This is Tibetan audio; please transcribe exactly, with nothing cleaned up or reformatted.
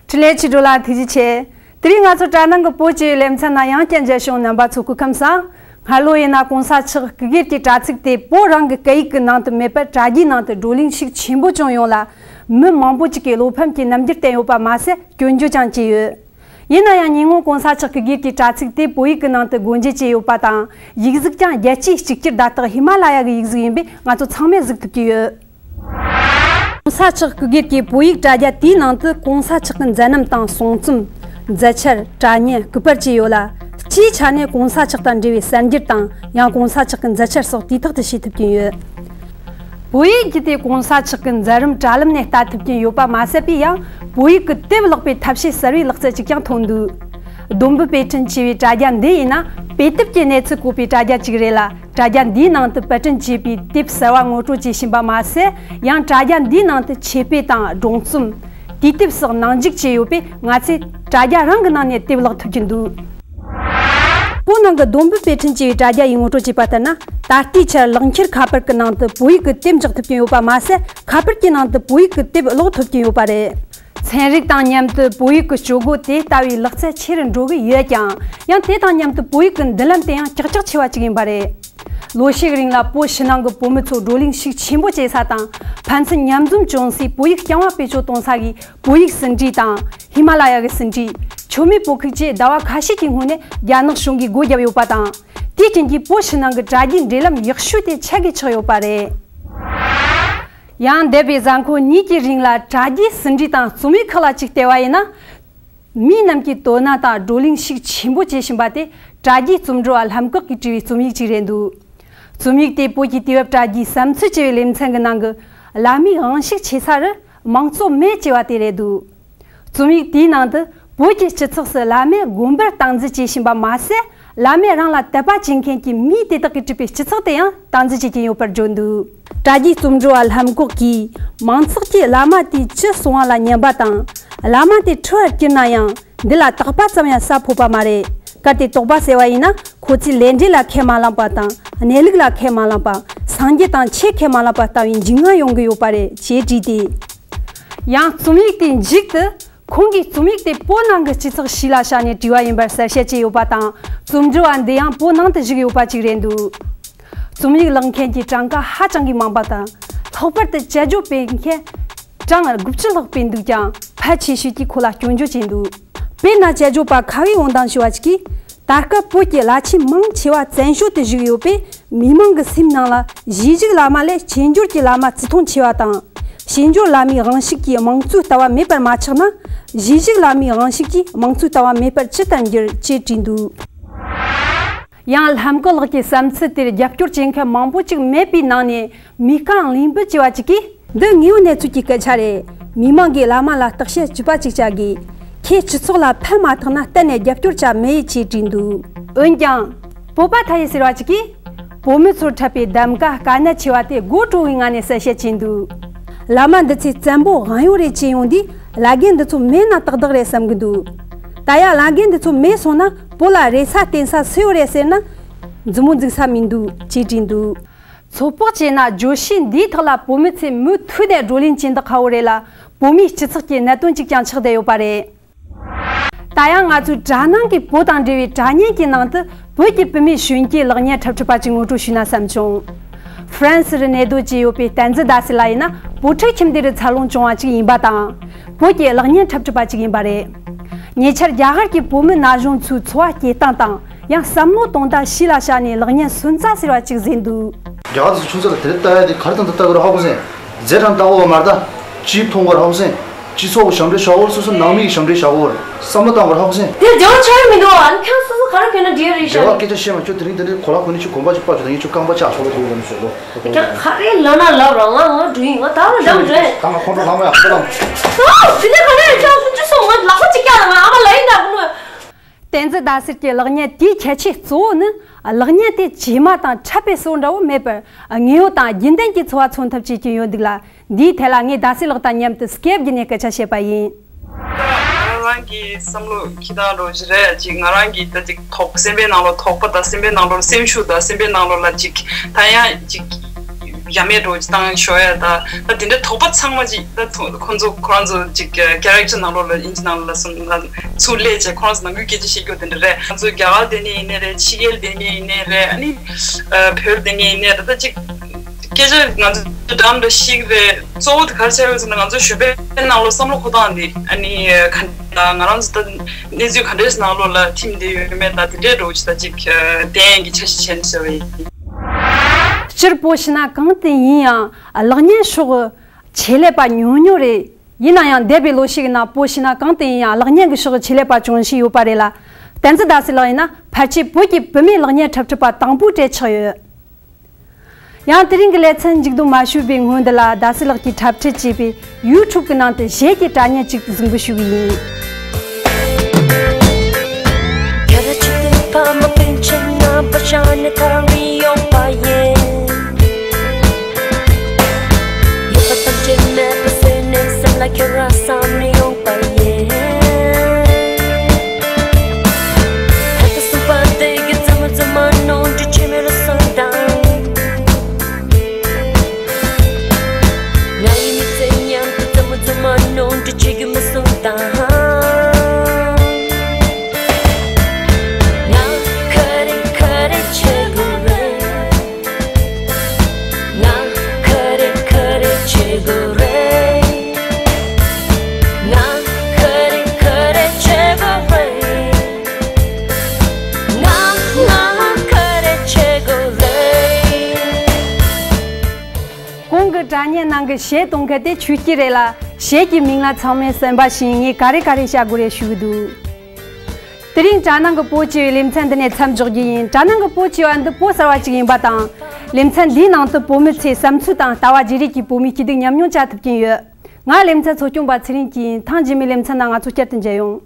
འཕྲིན་ལས་ཆེ་འགྲོ་ལ་ཐུགས་རྗེ་ཆེ། དེ་རིང་ང་ཚོ་དྲ་ནང་གི་བོད་ཀྱི་ལེ་ཚན་ནང་ཡང་བསྐྱར་མཇལ་བྱུང་། རྣམ་པ་ཚོ་སྐུ་ཁམས་བཟང་། སྔ་ལོ་ཡིན་ན་གོང་ས་མཆོག་སྐུ་སྒེར་གྱི་དྲ་ཚིགས་དེ་བོད་རང་གི་སྐད་ཡིག་གི་ནང་དུ་མེད་པར་དྲ་རྒྱའི་ནང་དུ་བགྲོ་གླེང་ཤུགས་ཆེན་པོ་བྱུང་ཡོང་ལ། མི་མང་པོ་ཅིག་གིས་བློ་ཕམ་གྱི་རྣམ་འགྱུར་བསྟན་ཡོད་པ་མ་ཟད། སྐྱོན་བརྗོད་ཀྱང་བྱས་ཡོད། ཡིན་ན་ཡང་ཉེ་སྔོན་གོང་ས་མཆོག་སྐུ་སྒེར་གྱི་དྲ་ཚིགས་དེ་བོད་ཡིག་གི་ནང་དུ་སྒོ་འབྱེད་བྱས་ཡོད་པ་དང་། ཡིག་གཟུགས་ཀྱང་རྒྱལ་སྤྱིའི་གཅིག་གྱུར་བརྡ་རྟགས་ཧི་མ་ལ་ཡ་གི་ཡིག་གཟུགས་ཡིན་པས། ང་ཚོ་ཚང་མས་གཟིགས་ཐུབ་ཀྱི་ཡོད། གོང་ས་མཆོག་སྐུ་སྒེར་གྱི་བོད་ཡིག་དྲ་རྒྱ་དེའི་ནང་དུ་གོང་ས་མཆོག་གི་མཛད་རྣམ་དང་གསུང་རྩོམ། མཛད་འཆར། དྲ་བརྙན་སྐུ་པར་བཅས་ཡོད་ལ། སྤྱིའི་ཆ་ནས་གོང་ས་མཆོག་དང་འབྲེལ་བའི་གསར་འགྱུར་དང་། ཡང་གོང་ས་མཆོག་གི་མཛད་འཆར་སོགས་དུས་ཐོག་ཏུ་ཤེས་ཐུབ་ཀྱིན་ཡོད། བོད་ཡིག་བརྒྱུད་དེ་གོང་ས་མཆོག་གི་མཛད་རིམ་དྲ་ལམ་ནས་ལྟ་ཐུབ་ཀྱིན་ཡོད་པ་མ་ཟད་པའི། ཡང་བོད་ཡིག་གི་དེབ་ཀློག་པའི་ཐབས་ཤེས་གསར་བའི་ལག་རྩལ་ཅིག་ཀྱང་ཐོན་འདུག། བསྡོམས་པས་དཔེ་སྐྲུན་བྱས་པའི་དྲ་རྒྱ་འདི་ཡིན་ན། དཔེ་དེབ་ཀྱི་གནས་ཚུལ་བཀོད་པའི་དྲ་རྒྱ་ཅིག་རེད་ལ། དྲ་རྒྱ་འདིའི་ནང་དུ་པར་སྐྲུན་བྱས་པའི་དེབ་གསར་བ་ངོ་སྤྲོད་བྱེད་བཞིན་པ་མ་ཟད། ཡང་དྲ་རྒྱ་འདིའི་ནང་དུ་ཆེད་དཔེ་དང་སྒྲུང་རྩོམ། དུས་དེབ་སོགས་ནང་འཇུག་བྱས་ཡོད་པས། ང་ཚོས་དྲ་རྒྱ་རང་གི་ནང་ནས་དེབ་ཀློག་ཐུབ་ཀྱི་འདུག། བོད་ནང་གི་བསྡོམས་པས་དཔེ་སྐྲུན་བྱས་པའི་དྲ་རྒྱ་ཡིས་ངོ་སྤྲོད་བྱས་པ་ལྟར་ན། ད་ལྟའི་ཆར་ལག་འཁྱེར་ཁ་པར་གྱི་ནང་དུ་བོད་ཡིག་གི་དེབ་འཇོག་ཐུབ་ཀྱིན་ཡོད་པ་མ་ཟད། ཁ་པར་གྱི་ནང་དུ་བོད་ཡིག་གི་དེབ་ཀློག་ཐུབ་ཀྱིན་ཡོད་པ་རེད། ཚན་རིག་དང་མཉམ་དུ་བོད་ཡིག་གི་སྤྱོད་སྒོ་དེ་ལྟ་བུའི་ལག་རྩལ་ཆེ་རུ་འགྲོ་གི་ཡོད་ཀྱང་། ཡང་དེ་དང་མཉམ་དུ་བོད་ཡིག་གི་མདུན་ལམ་དེ་ཡང་ཀྱག་ཀྱག་ཆེ་བ་ཅིག་ཡིན་པ་རེད། ལོ་ཤས་རིང་ལ་བོད་ཕྱི་ནང་གི་བོད་མི་ཚོ་བགྲོ་གླེང་ཤུགས་ཆེན་པོ་བྱེད་ས་དང་། ཕན་ཚུན་མཉམ་འཛོམས་བྱུང་སའི་བོད་ཡིག་རྐྱང་བ་བེད་སྤྱོད་གཏོང་ས་གི་བོད་ཡིག་ཟིན་བྲིས་དང་། ཧི་མ་ལ་ཡ་གི་ཟིན་བྲིས། མཆོད་མེ་སྤོ་ཁུག་བཅས་ཟླ་བ་ཁ་ཤས་ཀྱི་སྔོན་ནས་རྒྱ་ནག་གཞུང་གིས་སྒོ་བརྒྱབ་ཡོད་པ་དང་། དེའི་རྐྱེན་གྱིས་བོད་ཕྱི་ནང་གི་དྲ་རྒྱའི་འབྲེལ་ལམ་ཡག་ཤོས་དེ་ཆད་དཀའི་ཆགས་ཡོད་པ་རེད། ཡང་འདས་པའི་གཟའ་འཁོར་གཉིས་ཀྱི་རིང་ལ་དྲ་རྒྱའི་ཟིན་བྲིས་དང་རྩོམ་ཡིག་ཁག་ལ་ཅིག་བལྟས་པ་ཡིན་ན། མི་རྣམས་ཀྱིས་དོ་སྣང་དང་བགྲོ་གླེང་ཤུགས་ཆེན་པོ་བྱེད་བཞིན་པ་དེ། དྲ་རྒྱའི་རྩོམ་འབྲི་བ་ལྷམ་ཀོག་གིས་བྲིས་པའི་རྩོམ་ཡིག་ཅིག་རེད་འདུག། རྩོམ་ཡིག་དེ་བོད་ཀྱི་དུས་བབ་དྲ་རྒྱའི་བསམ་ཚུལ་ཅེས་པའི་ལེ་ཚན་གྱི་ནང་གི། བླ་མའི་དབང་ཤུགས་ཆེ་ས་རུ་མང་གཙོ་མེད་ཅེས་པ་དེ་རེད་འདུག། རྩོམ་ཡིག་དེའི་ནང་དུ། བོད་ཀྱི་སྤྱི་ཚོགས་སུ་བླ་མས་དགོན་པར་སྟངས་འཛིན་བྱེད་བཞིན་པ་མ་ཟད། བླ་མས་རང་ལ་དད་པ་བྱེད་མཁན་གྱི་མི་དེ་དག་གིས་བྲིས་པའི་སྤྱི་ཚོགས་དེ་ཡང་སྟངས་འཛིན་བྱེད་ཀྱིན་ཡོད་པར་བརྗོད་འདུག། དྲ་རྒྱའི་རྩོམ་འབྲི་བ་ལྷམ་ཀོག་གིས། མང་ཚོགས་ཀྱིས་བླ་མ་དེའི་སྤྱི་གསང་བ་ལ་ཉན་པ་དང་། བླ་མ་དེ་ཁྲོ་བར་གྱུར་ན་ཡང་། འདི་ལ་དོགས་པ་ཙམ་ཡང་ཟ་ཕོད་པ་མ་རེད། གལ་ཏེ་དོགས་པ་ཟ་བ་ཡིན་ན། ཁོ་ཚོས་ལས་འབྲས་ལ་ཁས་མ་བླངས་པ་དང་། གནས་ལུགས་ལ་ཁས་མ་བླངས་པ། སངས་རྒྱས་དང་ཆོས་ཁས་མ་བླངས་པ་ལྟ་བུའི་འཇིགས་སྣང་ཡོང་གི་ཡོད་པ་རེད་ཅེས་བྲིས་ཏེ། ཡང་རྩོམ་ཡིག་དེའི་མཇུག་ཏུ། ཁོང་གིས་རྩོམ་ཡིག་དེ་བོད་ནང་གི་སྤྱི་ཚོགས་ཤིག་ལ་བཞག་ནས་བྲིས་པ་ཡིན་པར་གསལ་བཤད་བྱས་ཡོད་པ་དང་། རྩོམ་འབྲི་བ་འདི་ཡང་བོད་ནང་དུ་བཞུགས་ཡོད་པ་ཅིག་རེད་འདུག། རྩོམ་ཡིག་ཀློག་མཁན་གྱི་གྲངས་ཀ་ཧ་ཅང་གི་མང་པ་དང་། ལྷག་པར་དུ་དཔྱད་བརྗོད་སྤེལ་མཁན་གྲངས་དགུ་བཅུ་ལྷག་སྤེལ་འདུག་ཀྱང་། ཕལ་ཆེ་ཤོས་ཀྱིས་ཁོ་ལ་སྐྱོན་བརྗོད་བྱས་འདུག། དཔེར་ན། དཔྱད་བརྗོད་པ་ཁ་བའི་འོང་དང་ཞུ་བ་ཅིག་གིས། ད་སྐབས་བོད་ཀྱི་བླ་ཆེན་མང་ཆེ་བ་བཙན་བྱོལ་དུ་བཞུགས་ཡོད་པས། མི་མང་གི་སེམས་ནང་ལ་གཞིས་བཞུགས་བླ་མ་ལས་བྱེས་འབྱོར་གྱི་བླ་མ་བརྩི་མཐོང་ཆེ་བ་དང་། བྱེས་འབྱོར་བླ་མའི་དབང་ཤུགས་ཀྱིས་དམངས་གཙོའི་ལྟ་བ་མེད་པར་མ་ཆགས་ན། གཞིས་བཞུགས་བླ་མའི་དབང་ཤུགས་ཀྱིས་དམངས་གཙོའི་ལྟ་བ་མེད་པར་ཇི་ལྟར་འགྱུར་ཅེས་བྲིས་འདུག། ཡང་ལྷམ་ཀོག་ལགས་ཀྱི་བསམ་ཚུལ་དེར་རྒྱབ་སྐྱོར་བྱེད་མཁན་མང་པོ་ཅིག་མེད་པའི་ནང་ནས། མི་རྐང་གླིང་བུ་ཅེས་པ་ཅིག་གིས། འདི་དངོས་ཡོད་གནས་ཚུལ་གྱི་སྐད་ཆ་རེད། མི་མང་གིས་བླ་མ་ལ་བརྟག་དཔྱད་གཅིག་པ་གཅིག་བྱ་དགོས། ཁྱེད་སྤྱི་ཚོགས་ལ་ཕན་མ་ཐོགས་ན་གཏན་ནས་རྒྱབ་སྐྱོར་བྱ་མི་ཡེ་ཅེས་བྲིས་འདུག། འོན་ཀྱང་། བོད་པ་མཐའ་ཡས་ཟེར་བ་ཅིག་གིས། བོད་མི་ཚོར་འཕྲད་པའི་གདམ་ག་དཀའ་གནད་ཆེ་བ་དེ་དགོད་བྲོ་བའི་ངང་ནས་གསལ་བཤད་བྱས་འདུག། བླ་མ་འདི་ཚོས་བཙན་པོ་དབང་ཡོད་རེད་ཅེས་ཡོང་དུས། བླ་རྒན་འདི་ཚོ་མེད་ན་ཏག་ཏག་རེད་བསམ་གྱི་འདུག། ད་ཡང་བླ་རྒན་འདི་ཚོ་མེད་སོང་ན། བོད་ལ་རེ་ས་བརྟེན་ས་སུ་ཡོད་རེད་ཟེར་ན། མཛུབ་མོ་འཛུགས་ས་མི་འདུག་ཅེས་བྲིས་འདུག། ཚོད་དཔག་བྱས་ན། བརྗོད་གཞི་འདིའི་ཐོག་ལ་བོད་མི་ཚོས་མུ་མཐུད་ནས་བགྲོ་གླེང་བྱེད་འདོད་ཁ་པོ་རེད་ལ། བོད་མིའི་སྤྱི་ཚོགས་ཀྱི་གནད་དོན་གཅིག་ཀྱང་ཆགས་བསྡད་ཡོད་པ་རེད། ད་ཡང་ང་ཚོའི་དྲ་ནང་གི་བོད་དང་འབྲེལ་བའི་དྲ་བརྙན་གྱི་ནང་དུ། བོད་ཀྱི་བུད་མེད་གཞོན་སྐྱེས་ལག་བརྙན་འཁྲབ་ཁྲིད་པ་ཅིག་ངོ་སྤྲོད་ཞུས་ན་བསམ་བྱུང་། ཧྥ་རན་སི་རུ་གནས་སྡོད་བྱས་ཡོད་པའི་བསྟན་འཛིན་ཟླ་ཟེར་ལགས་ཡིན་ན། བོད་ཕྲུག་ཁྱིམ་སྡེ་རུ་འཚར་ལོངས་བྱུང་བ་ཅིག་ཡིན་པ་དང་། བོད་ཀྱི་ལག་བརྙན་འཁྲབ་ཁྲིད་པ་ཅིག་ཡིན་པ་རེད། ཉེ་ཆར་རྒྱ་གར་གྱི་བོད་མི་ན་གཞོན་ཚོའི་འཚོ་བ་སྐྱེལ་སྟངས་དང་། ཡང་བསམ་བློ་གཏོང་སྟངས་ཤིག་ལ་བཞག་ནས་ལག་བརྙན་སོན་རྩ་ཟེར་བ་ཅིག་བཟོས་འདུག། རྒྱ་གར་དུ་ཆུང་ཚད་ལ་དེ་རིང་ལྟ་ཡ་དེ་ག་རེ་དང་དེ་ལྟ་གི་རེད་ཧ་གོ་སོང་། རྫས་དང་ལྟ་བ་མ་ལྟ། ཅིབ་མཐོང་བར་ཧ་གོ་སོང་། སྤྱི་ཚོགས་ཞབས་འདྲེན་བྱ་བར་སོ་སོ་ནང་མི་ཡི་ཞབས་འདྲེན་བྱ་བར་བསམ་བློ་བཏང་བར་ཧ་གོ་སོང་། དེ་འབྲེལ་བ་ཆགས་ཡ་མི་འདུག་ཨ། ཁྱང་སོ་སོ་ག་རེ་གོན་ན་འགྲིག་ཡ་རེད་ཤག། འབྲེལ་བ་སྐད་ཆ་བཤད་མ་ཁྱོད་དེ་རིང་དེ་འདྲའི་གོ་ལག་གོན་ནས་ཁྱོད་གོམ་པ་ཅིག་སྤར་ཁྱོད་དང་ངས་ཁྱོད་རྐང་པ་ཅིག་ཨ་ཤོག་ལ་གོ་གོ་ནས་ཤོག་ལོ། ཁྱང་ག་རེ་ལབ་ན་ལབ་ར། ང་ང་འགྲོ་ཡིན། ང་ད་ལ་ལབ་འགྲོ་ཡིན། ད་ང་ཁོང་ཁྲོ་ལངས་མ་ཡག་པོ་དང་། ཨོ་དེ་ནས་ག་རེ་ཁྱང་སུན་ཅི་སོང་ང་ལག་པ་ཅིག་བཀྱག་ལ་ང་ཨ་མ་ལ་ཡིན་ད་གོ་ནོ། བསྟན་འཛིན་ཟླ་ཟེར་གྱི་ལག་བརྙན་དེའི་ཁྱད་ཆོས་གཙོ་བོ་ནི། ལག་བརྙན་དེ་བྱེ་མ་དང་འཁྲབ་པའི་སྲོལ་འདྲ་བོ་མེད་པར། དངོས་ཡོད་དང་རྒྱུན་ལྡན་གྱི་འཚོ་བ་མཚོན་ཐབས་བྱེད་ཀྱིན་ཡོད་འདུག་ལ། འདིའི་ཐད་ལ་ངས་ཟླ་ཟེར་ལགས་དང་མཉམ་དུ་སྐེབ་བརྒྱུད་ནས་སྐད་ཆ་བཤད་པ་ཡིན། ང་རང་གི་བསམ་བློ་ཁྱི་དང་རོ་ཞི་རེད་ཅིག། ང་རང་གི་ད་ཅིག་ཐོག་སེམས་པའི་ནང་ལོ་དོགས་པ་དང་སེམས་པའི་ནང་ལོ་སེམས་ཤུགས་དང་སེམས་པའི་ནང་ལོ་ལ་ཅིག་ད་ཡང་ཅིག་ཡ་མེད་འགྲོ་ཅིག་བཏང་ཤོག་ཡ། ད་ད་དེ་འདྲའི་དོགས་པ་ཚང་མ་ཅིག་ད་ཐོ་ཁོང་ཚོ་ཁོ་རང་ཚོ་ཅིག་ཀེ་རེག་ཊར་ནང་ལོགས་ལ་ཨིན་ཇི་ནང་ལ་སོང་ལ་ཚུར་སླེབས་བྱས་ཁོ་རང་ཚོ་ནང་ཁུལ་སྐད་ཆ་བཤད་རྒྱུ་དེ་འདྲ་རེད། ང་ཚོ་རྒྱ་གར་བསྡད་མཁན་ཡིན་ནའི་རེད། ཕྱི་རྒྱལ་བསྡད་མཁན་ཡིན་ནའི་རེད། ཨ་ནི་ཨ་བོད་བསྡད་མཁན་ཡིན་ནའི་རེད། ད་ཅིག་སྐད་ཆ་ང་ཚོ་འདྲ་མི་འདྲ་ཞིག་རེད། གཙོ་བོ་དེ་ག་རེ་བྱས་ཡོད་ཟེར་ན་ང་ཚོ་གཞོན་པའི་ནང་ལོགས་བསམ་བློ་འཁོར་སྟངས་དེ་ཨ་ནི་ག་འདྲ་ང་རང་ཚོ་ད་གནས་ཚུལ་ག་འདྲའི་ནང་ལོགས་ལ་ཐིམ་བསྡད་ཡོད་མེད་ད་དེ་འདྲའི་འདྲ་བོ་ཅིག་ད་ཅིག་ཨ་བསྟན་གྱི་འཆར་གཞི་བྱས་ནས་བྱས་པ་ཡིན། སྤྱིར་བོད་ཕྱི་ནང་གང་དུ་ཡིན་ཡང་གློག་བརྙན་ཕྱོགས་ཆེད་ལས་པ་ཉུང་ཉུང་རེད། ཡིན་ན་ཡང་འདས་པའི་ལོ་ཤས་ཀྱི་ནང་བོད་ཕྱི་ནང་གང་དུ་ཡིན་ཡང་གློག་བརྙན་གྱི་ཕྱོགས་ཀྱི་ཆེད་ལས་པ་བྱུང་བཞིན་ཡོད་པ་རེད་ལ། བསྟན་འཛིན་ཟླ་སྲས་ལགས་ཡིན་ན་ཕལ་ཆེར་བོད་ཀྱི་བུད་མེད་གློག་བརྙན་འཁྲབ་ཁྲིད་པ་དང་པོ་གྲས་ཆགས་ཡོད། ཡང་དེ་རིང་གི་ལེ་ཚན་མཇུག་བསྡོམས་མ་ཞུས་པའི་སྔོན་དུ་ལ་ཟླ་སྲས་ལགས་ཀྱིས་འཁྲབ་ཁྲིད་བྱས་པའི་ཡུ་ཊུབ་ཀྱི་ནང་དུ་གཞས་ཀྱི་སྒྲ་སྙན་ཅིག་གཟིགས་འབུལ་ཞུ་གི་ཡིན། ཁྱེད་རང་ཆེད་དུ་ཕ་མ་སྤུན་མཆེད་རྣམ་པ་བཞག་ནས་ཐག་རིང་ཡོང་པ་ཡིན། ཡོད་པ་ཐམས་ཅད་མེད་པ་བཟོས་ནས་སེམས་ལ་ཁྱེད་རང་བསམ་ནས་ཡོང་པ་ཡིན། ད་ལྟ་གསུངས་པ་དེ་གི་རྩེད་མོ་རྩེ་མ་ནོར་འཁྲུལ་བྱེད་མི་རུ་སོང་དང་། ང་ཡི་མི་ཚེ་མཉམ་དུ་རྩེད་མོ་རྩེ་མ་ནོར་འཁྲུལ་བྱེད་གི་མི་སོང་དང་། ང་ག་རེ་ག་རེ་བྱེད་དགོས་རེད། ང་ག་རེ་ག་རེ་བྱེད་དགོས་རེད། ང་ག་རེ་ག་རེ་བྱེད་དགོས་རེད། ང་ང་ག་རེ་བྱེད་དགོས་རེད། གོང་གི་སྒྲ་སྙན་ནང་གི་གཞས་གཏོང་མཁན་དེ་ཆོས་སྐྱིད་རེད་ལ། གཞས་ཀྱི་མིང་ལ་ཚང་མས་གསན་པ་བྱིན། ངས་ག་རེ་ག་རེ་བྱ་དགོས་རེད་ཞུ་གི་འདུག་དེ་རིང་དྲ་ནང་གི་བོད་སྤྱི་པའི་ལེ་ཚན་འདི་ནས་མཚམས་འཇོག་རྒྱུ་ཡིན། དྲ་ནང་གི་བོད་སྤྱི་པ་འདི་བོད་གསར་བ་ཅིག་ཡིན་པ་དང་། ལེ་ཚན་འདིའི་ནང་དུ་བོད་མི་ཚོས་བསམ་ཚུལ་དང་ལྟ་བ་བརྗེ་རེས་ཀྱིས་བོད་མིའི་སྐྱིད་སྡུག་ཉམས་མྱོང་བཅའ་ཐུབ་ཀྱིན་ཡོད། ང་ལེ་ཚན་འཚོ་སྐྱོང་པ་ཚེ་རིང་སྐྱིད་ཡིན། ཐེངས་རྗེས་མའི་ལེ་ཚན་ནང་ང་ཚོ་བསྐྱར་དུ་མཇལ་ཡོང་།